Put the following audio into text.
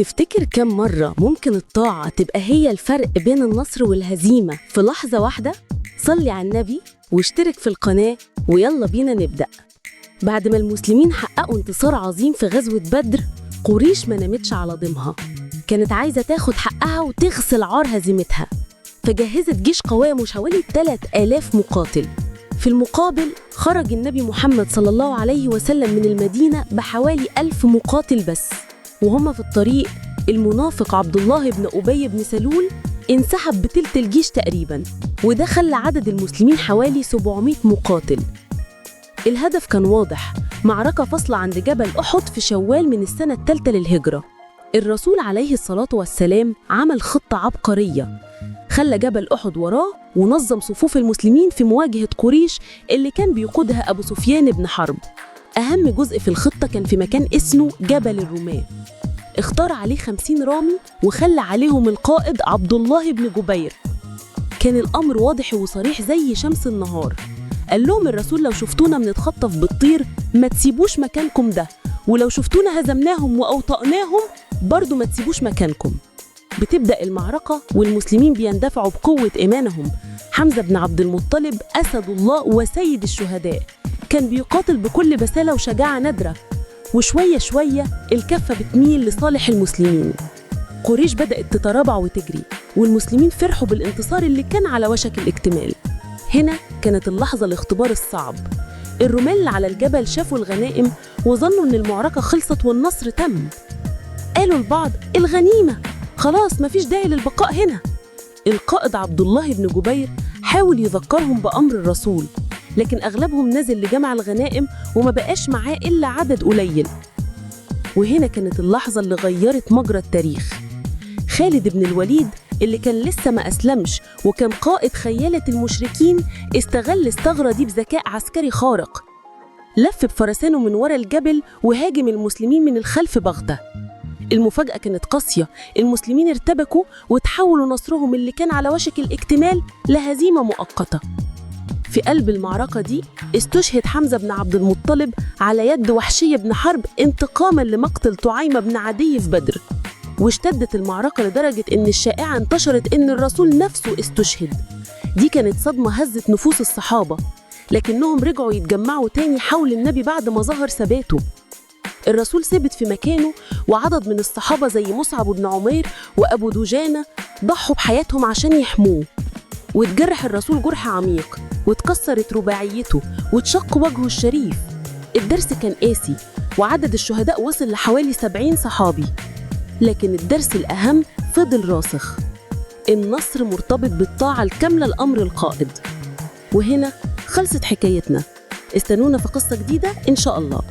تفتكر كم مرة ممكن الطاعة تبقى هي الفرق بين النصر والهزيمة في لحظة واحدة؟ صلي على النبي واشترك في القناة ويلا بينا نبدأ. بعد ما المسلمين حققوا انتصار عظيم في غزوة بدر، قريش ما نامتش على ضمها، كانت عايزة تاخد حقها وتغسل عار هزيمتها، فجهزت جيش قوامه حوالي 3000 مقاتل. في المقابل خرج النبي محمد صلى الله عليه وسلم من المدينة بحوالي 1000 مقاتل بس. وهم في الطريق المنافق عبد الله بن أبي بن سلول انسحب بتلت الجيش تقريبا، وده خلى عدد المسلمين حوالي 700 مقاتل. الهدف كان واضح، معركة فاصلة عند جبل أحد في شوال من السنة الثالثة للهجرة. الرسول عليه الصلاة والسلام عمل خطة عبقرية، خلى جبل أحد وراه ونظم صفوف المسلمين في مواجهة قريش اللي كان بيقودها أبو سفيان بن حرب. أهم جزء في الخطة كان في مكان اسمه جبل الرماة، اختار عليه 50 رامي وخلى عليهم القائد عبد الله بن جبير. كان الأمر واضح وصريح زي شمس النهار. قال لهم الرسول لو شفتونا بنتخطف بالطير ما تسيبوش مكانكم ده، ولو شفتونا هزمناهم وأوطأناهم برضو ما تسيبوش مكانكم. بتبدأ المعركة والمسلمين بيندفعوا بقوة إيمانهم. حمزة بن عبد المطلب أسد الله وسيد الشهداء كان بيقاتل بكل بسالة وشجاعة نادرة، وشوية شوية الكفة بتميل لصالح المسلمين. قريش بدأت تترابع وتجري، والمسلمين فرحوا بالانتصار اللي كان على وشك الاكتمال. هنا كانت اللحظة الاختبار الصعب. الرمال اللي على الجبل شافوا الغنائم وظنوا إن المعركة خلصت والنصر تم. قالوا البعض الغنيمة خلاص مفيش داعي للبقاء هنا. القائد عبد الله بن جبير حاول يذكرهم بأمر الرسول، لكن أغلبهم نزل لجمع الغنائم وما بقاش معاه إلا عدد قليل. وهنا كانت اللحظة اللي غيرت مجرى التاريخ. خالد بن الوليد اللي كان لسه ما أسلمش وكان قائد خيالة المشركين استغل الثغرة دي بذكاء عسكري خارق. لف بفرسانه من ورا الجبل وهاجم المسلمين من الخلف بغتة. المفاجأة كانت قاسية، المسلمين ارتبكوا وتحولوا نصرهم اللي كان على وشك الاكتمال لهزيمة مؤقتة. في قلب المعركة دي استشهد حمزة بن عبد المطلب على يد وحشي بن حرب انتقاما لمقتل طعيمة بن عدي في بدر. واشتدت المعركة لدرجة إن الشائعة انتشرت إن الرسول نفسه استشهد. دي كانت صدمة هزت نفوس الصحابة، لكنهم رجعوا يتجمعوا تاني حول النبي بعد ما ظهر ثباته. الرسول ثبت في مكانه، وعدد من الصحابة زي مصعب بن عمير وأبو دجانة ضحوا بحياتهم عشان يحموه. واتجرح الرسول جرح عميق، واتكسرت رباعيته، واتشق وجهه الشريف. الدرس كان قاسي، وعدد الشهداء وصل لحوالي 70 صحابي. لكن الدرس الأهم فضل راسخ، النصر مرتبط بالطاعة الكاملة لأمر القائد. وهنا خلصت حكايتنا، استنونا في قصة جديدة إن شاء الله.